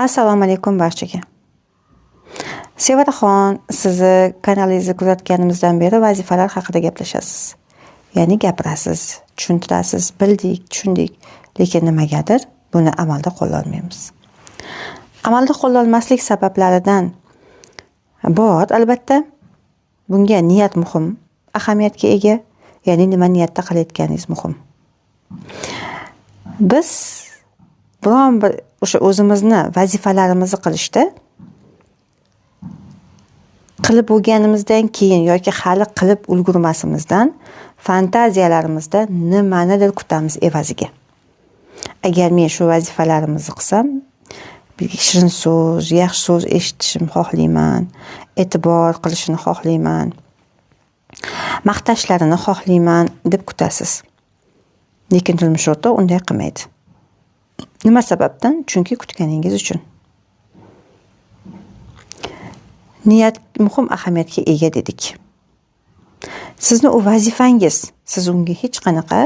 Assalomu alaykum barchaga. Sevaraxon, sizni kanalingizni kuzatganimizdan beri vazifalar haqida gaplashasiz. Ya'ni gapirasiz, tushuntirasiz, bildik, tushundik, lekin nimagadir buni amalda qo'llolmaymiz. Amalda qo'llolmaslik sabablaridan bor, albatta. Bunga niyat muhim, ahamiyatga ega, ya'ni nima niyatda qilayotganingiz muhim. Biz biron bir o'sha o'zimizni vazifalarimizni qilishda qilib bo'lganimizdan keyin yoki hali qilib ulgurmasimizdan fantaziyalarimizda nimanidir kutamiz evaziga. Agar men shu vazifalarimizni qilsam, shirin so'z, yaxshi so'z eshitishimni xohlayman, e'tibor qilishini xohlayman, maqtashlarini xohlayman deb kutasiz. Lekin turmush o'rtoq unday qilmaydi. Nima sababdan? Chunki kutganingiz uchun. Niyat muhim ahamiyatga ega dedik. Sizni u vazifangiz, siz unga hech qanaqa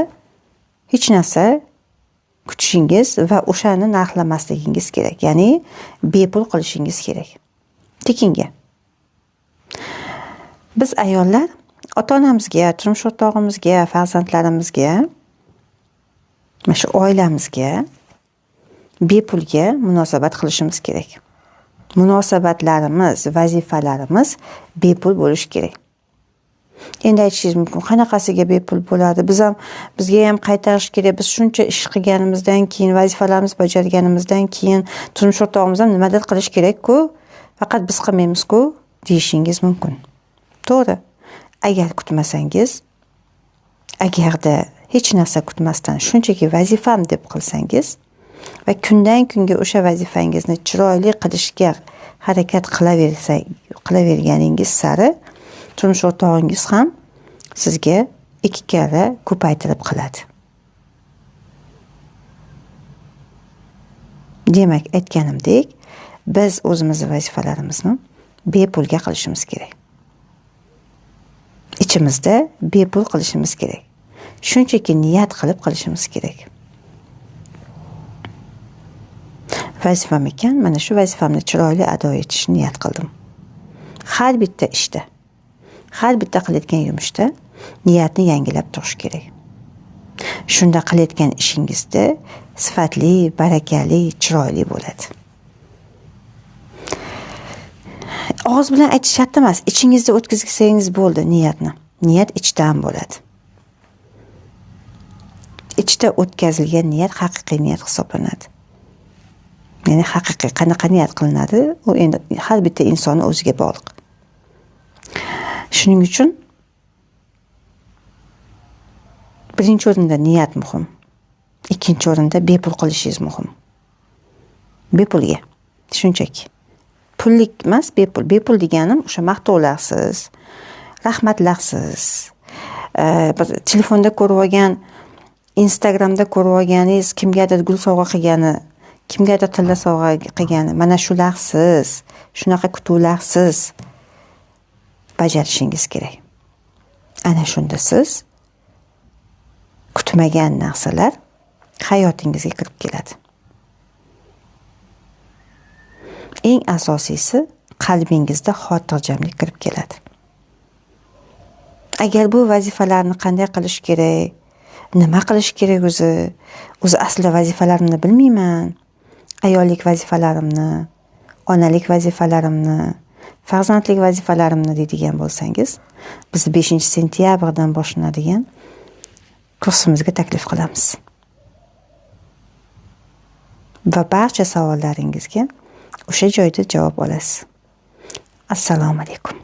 hech narsa kutishingiz va o'shani narxlamasligingiz kerak. Ya'ni bepul qilishingiz kerak. Tekinga. Biz ayollar ota-onamizga, turmush o'rtog'imizga, farzandlarimizga, mana shu oilamizga bepulga munosabat qilishimiz kerak. Munosabatlarimiz, vazifalarimiz bepul bo'lishi kerak. Endi aytishingiz mumkin, qanaqasiga bepul bo'ladi? Biz ham, bizga ham qaytarish kerak. Biz shuncha ish qilganimizdan keyin, vazifalarimiz bajarganimizdan keyin turmush o'rtog'imiz ham nimadir qilish kerak-ku, faqat biz qilmaymiz-ku deyishingiz mumkin. To'g'ri. Agar kutmasangiz, agarda hech narsa kutmasdan shunchaki vazifam deb qilsangiz va kundan kunga o'sha vazifangizni chiroyli qilishga harakat qilaverganingiz sari turmush o'rtog'ingiz ham sizga 2 karra ko'paytirib qiladi. Demak, aytganimdek, biz o'zimizni vazifalarimizni bepulga qilishimiz kerak. Ichimizda bepul qilishimiz kerak. Shunchaki niyat qilib qilishimiz kerak. Vazifam ekan, mana shu vazifamni chiroyli ado etishni niyat qildim. Har bitta ishda, har bitta qilayotgan yumushda niyatni yangilab turish kerak. Shunda qilayotgan ishingizda sifatli, barakali, chiroyli bo'ladi. Og'iz bilan aytish shart emas, ichingizda o'tkazsangiz bo'ldi niyatni. Niyat ichdan bo'ladi. Ichda o'tkazilgan niyat haqiqiy niyat hisoblanadi. Ya'ni haqiqiy qanaqa niyat qilinadi, u endi har bitta insonning o'ziga bog'liq. Shuning uchun birinchi o'rinda niyat muhim. Ikkinchi o'rinda bepul qilishingiz muhim. Bepulga. Shunchaki. Pullik emas, bepul. Bepul deganim o'sha maqtovlarsiz, rahmatlarsiz, telefonda ko'rib olgan, Instagramda ko'rib olganingiz kimgadir gul sovg'a qilgani, kimgadir tilla sovg'a qilgani, mana shularsiz, shunaqa kutuvlarsiz bajarishingiz kerak. Ana shunda siz kutmagan narsalar hayotingizga kirib keladi. Eng asosiysi qalbingizda xotirjamlik kirib keladi. Agar bu vazifalarni qanday qilish kerak, nima qilish kerak o'zi, o'zi aslida vazifalarimni bilmayman. Ayollik vazifalarimni, onalik vazifalarimni, farzandlik vazifalarimni deydigan bo'lsangiz, biz 5-sentyabrdan boshlanadigan kursimizga taklif qilamiz. Va barcha savollaringizga o'sha joyda javob olasiz. Assalomu alaykum.